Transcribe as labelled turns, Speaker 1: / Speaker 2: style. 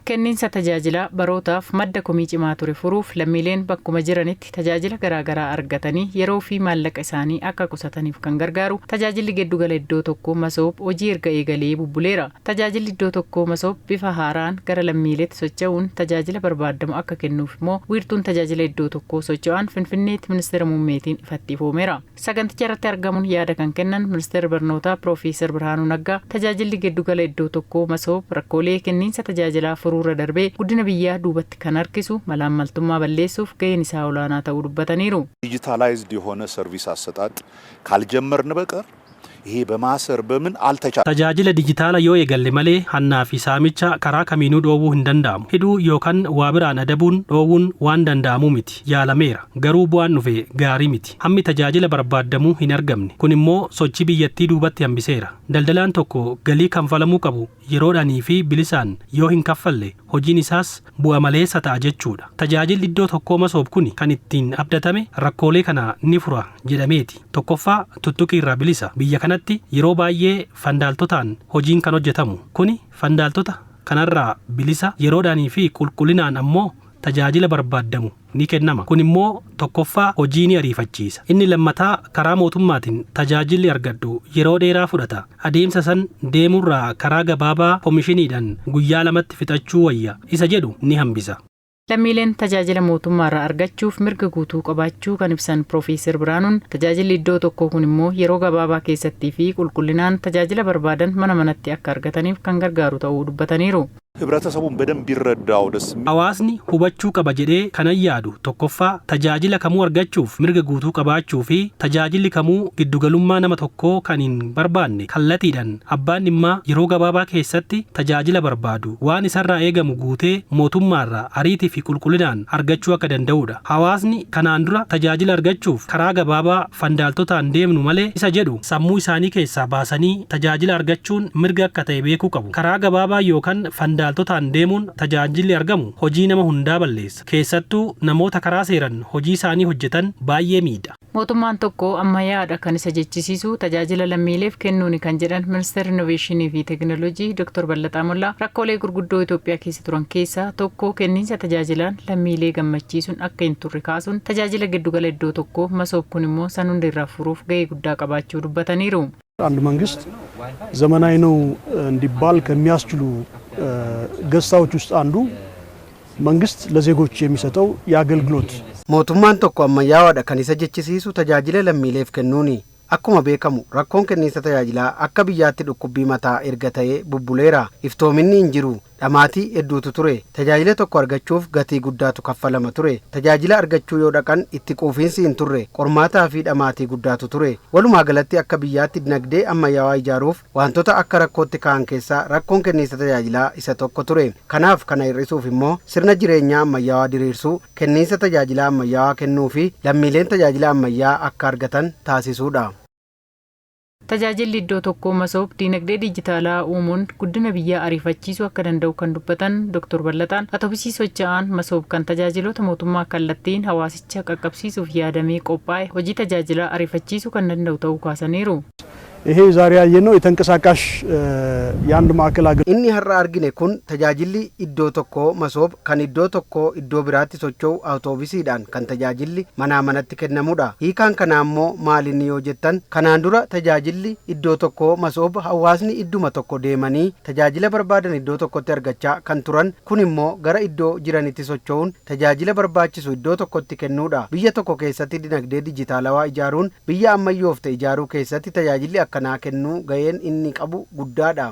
Speaker 1: Kenniinsa tajaajilaa barootaaf madda komii cimaa ture furuuf lammiileen bakkuma jiranitti tajaajila garaagaraa argatanii yeroo fi maallaqa isaanii akka qusataniif kan gargaaru tajaajilli giddugala iddoo tokkoo Masoob hojii erga eegalee bubbuleera. Tajaajilli iddoo tokkoo Masoob bifa haaraan gara lammiileetti socho'uun tajaajila barbaadamu akka kennuuf immoo wiirtuun tajaajila iddoo tokkoo socho'an Finfinneetti Ministeera Muummeetiin ifatti ifoomeera. Saganticha irratti argamuun yaada kan kennan Ministeerri Barnootaa Piroofeesar Birhaanuu Naggaa, tajaajilli giddugala iddoo tokkoo Masoob rakkoolee kenniinsa tajaajilaa furuurra darbee guddina biyyaa duubatti kan harkisu malaammaltummaa balleessuuf gaheen isaa olaanaa ta'uu dubbataniiru.
Speaker 2: ዲጂታላይዝድ የሆነ ሰርቪስ አሰጣጥ ካልጀመርን በቀር ይሄ በማሰር በምን አልተቻለም።
Speaker 3: Tajaajila dijitaala yoo eegalle malee hannaa fi saamicha karaa kamiinuu dhoowwuu hin danda'amu. Hidhuu yookaan waa biraan adabuun dhoowwuun waan danda'amuu miti. Yaalameera. Garuu bu'aan dhufe gaarii miti. Hammi tajaajila barbaadamuu hin argamne. Kun immoo sochii biyyattii duubatti hambiseera. Daldalaan tokko galii kanfalamuu qabu yeroodhaanii fi bilisaan yoo hin kaffalle, hojiin isaas bu'a maleessa ta'a jechuudha. Tajaajilli iddoo tokkoo Masoob kuni kan ittiin abdatame rakkoolee kana ni fura jedhameeti. Tokkoffaa, tuttuqii irraa bilisa. Biyya kanatti yeroo baay'ee fandaaltotaan hojiin kan hojjetamu. Kuni fandaaltota kanarraa bilisa, yeroodhaanii fi qulqullinaan ammoo tajaajila barbaadamu ni kennama. Kun immoo tokkoffaa hojii ni ariifachiisa. Inni lammataa, karaa mootummaatiin tajaajilli argadhu yeroo dheeraa fudhata. Adeemsa san deemurraa karaa gabaabaa koomishiniidhaan guyyaa 2tti fixachuu wayya isa jedhu ni hambisa.
Speaker 1: Lammiileen tajaajila mootummaarraa argachuuf mirga guutuu qabaachuu kan ibsan Piroofeesar Birhaanuun, tajaajilli iddoo tokkoo kun immoo yeroo gabaabaa keessattii fi qulqullinaan tajaajila barbaadan mana manatti akka argataniif kan gargaaru ta'uu dubbataniiru.
Speaker 2: ህብረተሰቡን በደንብ ቢረዳው ደስ የሚል
Speaker 3: Hawaasni hubachuu qaba jedhee kanan yaadu, tokkoffaa, tajaajila kamuu argachuuf mirga guutuu qabaachuu fi tajaajilli kamuu giddugalummaa nama tokkoo kan hin barbaanne, kallatiidhaan abbaan dhimmaa yeroo gabaabaa keessatti tajaajila barbaadu waan isarraa eegamu guutee mootummaarraa ariitii fi qulqullinaan argachuu akka danda'udha. Hawaasni kanaan dura tajaajila argachuuf karaa gabaabaa fandaaltotaan deemnu malee isa jedhu sammuu isaanii keessaa baasanii tajaajila argachuun mirga akka ta'e beekuu qabu. Karaa gabaabaa yookaan fandaaltotaan deemuun tajaajilli argamu hojii nama hundaa balleessa. Keessattuu namoota karaa seeran hojii isaanii hojjetan baay'ee miidha.
Speaker 1: Mootummaan tokko ammayyaadha kan isa jechisiisu tajaajila lammiileef kennuuni kan jedhan Ministeerri Innoveeshinii fi Teekinooloojii Dr. Ballaxaa Mollaa, rakkoolee gurguddoo Itoophiyaa keessa turan keessaa tokko kenniinsa tajaajilaan lammiilee gammachiisuun akka hin turre kaasuun, tajaajila giddugala iddoo tokkoo Masoob kun immoo san hunda irraa furuuf gahee guddaa qabaachuu dubbataniiru.
Speaker 4: አንድ መንግስት ዘመናዊ ነው እንዲባል ከሚያስችሉ ገጽታዎች ውስጥ አንዱ መንግስት ለዜጎች የሚሰጠው የአገልግሎት
Speaker 5: Mootummaan tokko ammayyaawaadha kan isa jechisiisu tajaajila lammiileef kennuuni. Akkuma beekamu rakkoon kenniinsa tajaajilaa akka biyyaatti dhukkubbii mataa erga ta'ee bubbuleera. Iftoominni hin jiru. Dhamaatii hedduutu ture. Tajaajila tokko argachuuf gatii guddaatu kaffalama ture. Tajaajila argachuu yoo dhaqan itti quufinsi hin turre. Qormaataa fi dhamaatii guddaatu ture. Walumaa galatti akka biyyaatti dinagdee ammayyaawaa ijaaruuf wantoota akka rakkootti ka'an keessaa rakkoon kenniinsa tajaajilaa isa tokko ture. Kanaaf kana hir'isuuf immoo sirna jireenyaa ammayyaawaa diriirsuu, kenniinsa tajaajilaa ammayyaawaa kennuu fi lammiileen tajaajila ammayyaa akka argatan taasisuudha.
Speaker 1: Tajaajilli iddoo tokkoo Masoob diinagdee dijitaalaa uumuun guddina biyyaa ariifachiisuu akka danda'u kan dubbatan Dr. Ballaxaan, atoobisii socho'aan Masoob kan tajaajiloota mootummaa kallattiin hawaasicha qaqqabsiisuuf yaadamee qophaa'e hojii tajaajilaa ariifachiisuu kan danda'u ta'uu kaasaniiru.
Speaker 4: ይሄ ዛሬ ያየነው የተንቀሳቃሽ የአንድ ማዕከል አገልግሎት
Speaker 5: Inni har'a argine kun tajaajilli iddoo tokkoo Masoob kan iddoo tokkoo iddoo biraatti socho'u awutoobisiidhaan kan tajaajilli manaa manatti kennamudha. Hiikaan kanaa immoo maalinni yoo jettan, kanaan dura tajaajilli iddoo tokkoo Masoob hawaasni idduma tokko deemanii tajaajila barbaadan iddoo tokkotti argachaa kan turan, kun immoo gara iddoo jiranitti socho'uun tajaajila barbaachisu iddoo tokkotti kennuudha. Biyya tokko keessatti dinagdee dijitaalawaa ijaaruun biyya ammayyoofte ijaaruu keessatti tajaajilli akkanaa kennuu ga'een inni qabu guddaadha.